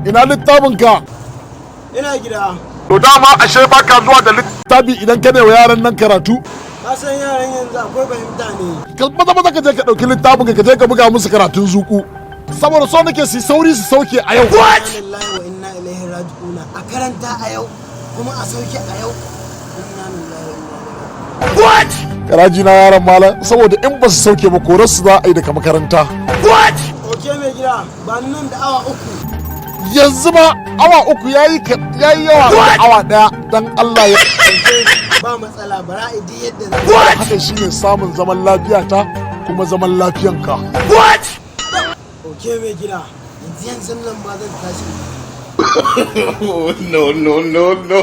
Ina littafin ka? Ina gida. To, dama ashe baka zuwa da littafi idan ka wa yaran nan karatu? Ka san yaran yanzu akwai fahimta ne. Ka maza maza ka je ka ɗauki littafin ka, ka je ka buga musu karatun zuku. Saboda so nake su sauri su sauke a yau. Inna lillahi wa inna ilaihi raji'una. A karanta a yau kuma a sauke a yau. Inna lillahi wa inna ilaihi. Karaji na yaran malam, saboda in ba su sauke ba, korar su za a yi daga makaranta. Okay mai gida, ba ni nan da awa 3. Yanzu ma awa 3 yayi yawa, da awa 1 dan Allah ya. Okay, ba matsala, bara a yi yadda za. Haka shine samun zaman lafiya ta kuma zaman lafiyanka. Okay mai gida, yanzu yanzu nan ma zan tashi. No, no, no, no.